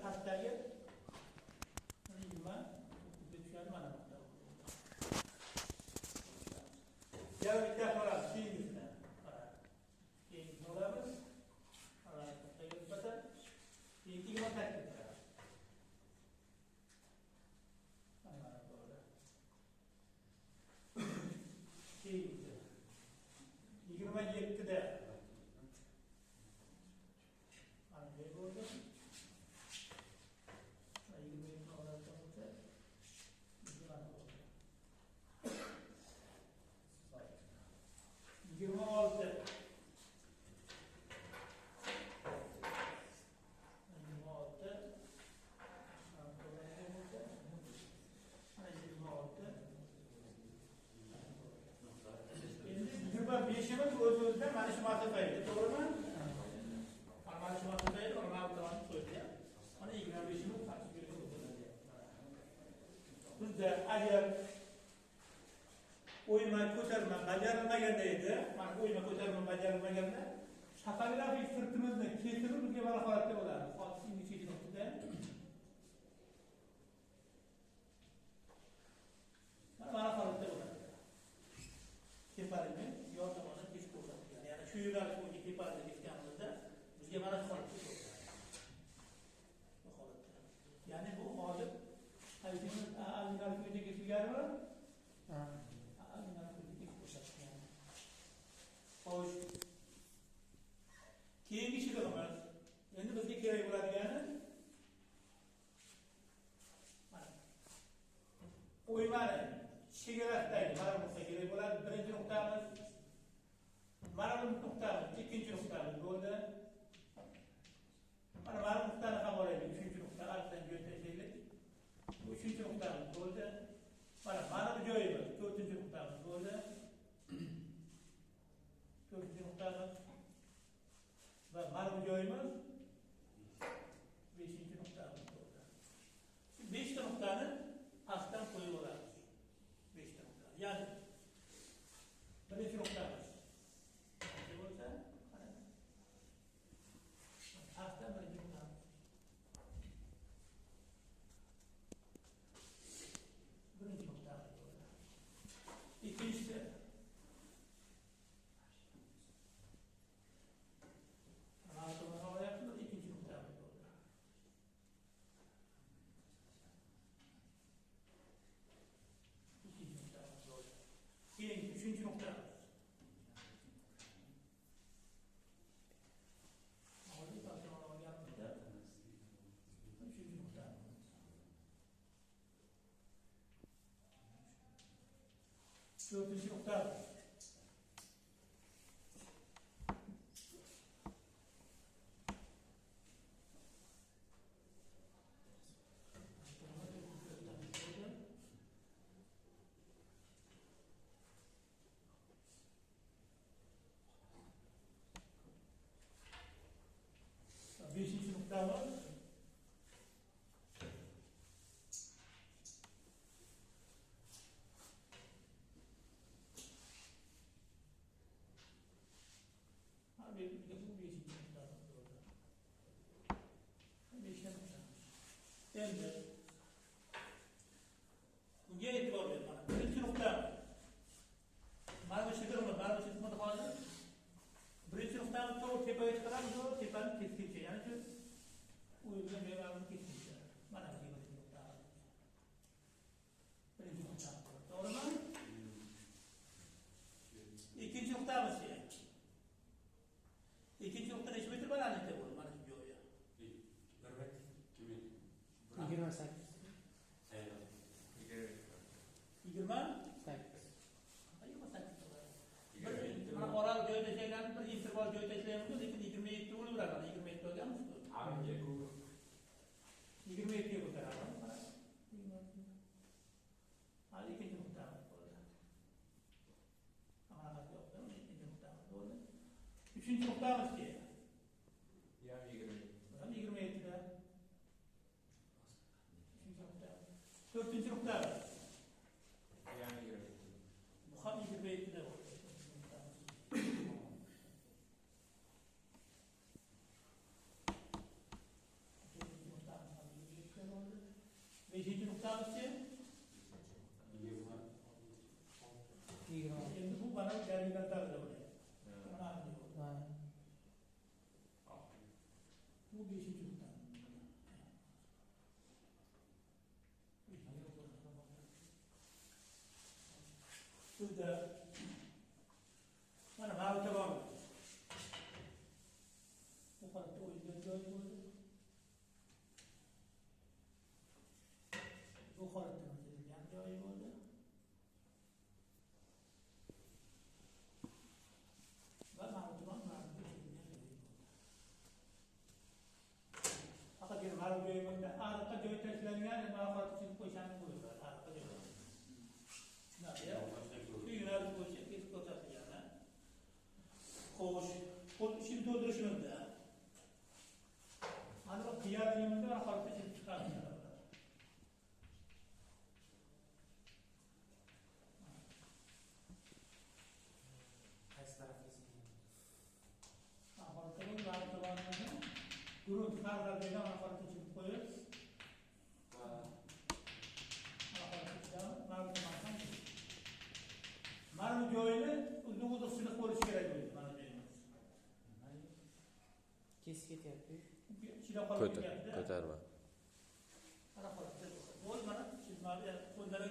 pastdagi 29 ga tushadi mana nuqta. Yana bitta olamiz, keyingisini. Mana. Keyingisini olamiz. Mana nuqtaga nisbatan 28 turadi. Mana bo'ldi. Keyingisi 27 da mana bunday bo'ldi. 27 oladigan bo'lsa, mana bo'ldi. 26 mana 26. Endi 25imiz o'z-o'zidan mana shu masofa edi, to'g'rimi? Mana shu masofa edi, mana bu tomonni qo'ydi. Mana 25imiz mana shu yerga qo'yiladi. Bizda agar o'yma ko'tarma bajarilmaganda edi, mana o'yma ko'tarma bajarilmaganda topografik sirtimizni kesirib bizga mana holatda bo'ladi. Hozir ingichka nuqtada mana holatda bo'ladi. Tepalikni yon tomondan kesib ko'rsatilgan. Ya'ni shu yo'nalish bo'yicha tepalikni kesganimizda bizga mana shu holatda ko'rinadi. Bu holatda. Ya'ni bu hozir yo'nalish bo'yicha kesilganmi? Ha. Yo'nalish bo'yicha kesib ko'rsatilgan. Xo'sh. Keyingi chizig'imiz. Endi bizga kerak bo'ladigani mana o'ymani chegarasidagi mana bu nuqta kerak bo'ladi. Birinchi nuqtamiz, mana bu nuqtamiz, ikkinchi nuqtamiz bo'ldi. Mana bu nuqtani ham olaylik, uchinchi nuqta, arqadan joy tashlaylik. Bu uchinchi nuqtamiz bo'ldi. Mana bu joyimiz, to'rtinchi nuqtamiz bo'ldi. To'rtinchi nuqtamiz va mana bu joyimiz beshinchi nuqtamiz bo'ldi. Shu 5 ta nuqtani pastdan qo'yib olamiz. 5 ta nuqta. Ya'ni birinchi nuqtamiz bo'lsa, mana pastdan birinchi nuqtamiz. Birinchi nuqtamiz bo'ldi. Ikkinchisi ikkinchi nuqtamiz bo'ldi. Ikkinchi nuqtamiz bo'ldi. Keyin uchinchi nuqtamiz. Hozir pastdan olganimizda uchinchi nuqtamiz. To'rtinchi nuqtamiz. Beşinchi nuqtamiz. Bu beshinchi nuqtamiz bo'ldi. 5ta nuqtamiz. Endi bunga e'tibor bering. Mana birinchi nuqtamiz. Mana bu chizig'imiz, mana bu chizig'imiz hozir birinchi nuqtamiz to'g'ri tepaga chiqaramiz, tepani keskincha, ya'ni shu o'yindan bemalol keskincha. Mana bu birinchi nuqtamiz. Birinchi nuqtamiz. To'g'rimi? Ikkinchi nuqtamiz. Ikkinchi nuqta necha metr balandlikda bo'ldi mana shu joyi? 1 metr 2 metr. 28. 28. 28 bo'ladi. Mana oraliq joy tashlaymiz, bir interval joy tashlaymiz, lekin 27 bo'laveradi. Mana 27 olganmiz-ku. 27 ga ko'taramiz. Mana 27. Mana ikkinchi nuqtamiz bo'ldi. Mana yo'q, ikkinchi nuqtamiz bo'ldi. Uchinchi nuqtamiz-chi? Ya 27. Mana 27 da. Uchinchi nuqta. To'rtinchi nuqtamiz. Ya 27. Bu ham 27 da bo'ldi. 5-chi nuqta. Burada mana mavi tomon. Bu holatda o'yilgan joyi bo'ldi. Bu holatda chizilgan joyi bo'ldi. Va mavi tomon mavi chizilgan joyi bo'ldi. Faqatgina mavi joyi bo'ldi. Ariqqa joy tashlangan, mavi holatda chizib qo'ysangiz bo'ladi. Ariqqa joy. Shu yo'nalish bo'yicha kesib ko'rsatilgan. Xo'sh, qo'l ichini to'ldirishimizda. Mana bu qiyaligimizda holatda chizib chiqamiz. Qaysi tarafga chizilgan? Holatda bu tomonini grunt har xil joydan holatda chizib qo'yib, mana bu joyini uzun-uzun siniq bo'lishi kerak bo'ldi. Mana joyimiz. Kesib ketyapti. Ichida qolib ketyapti. Ko'tarma. Mana holatda. Bo'l mana chizmali qo'ldan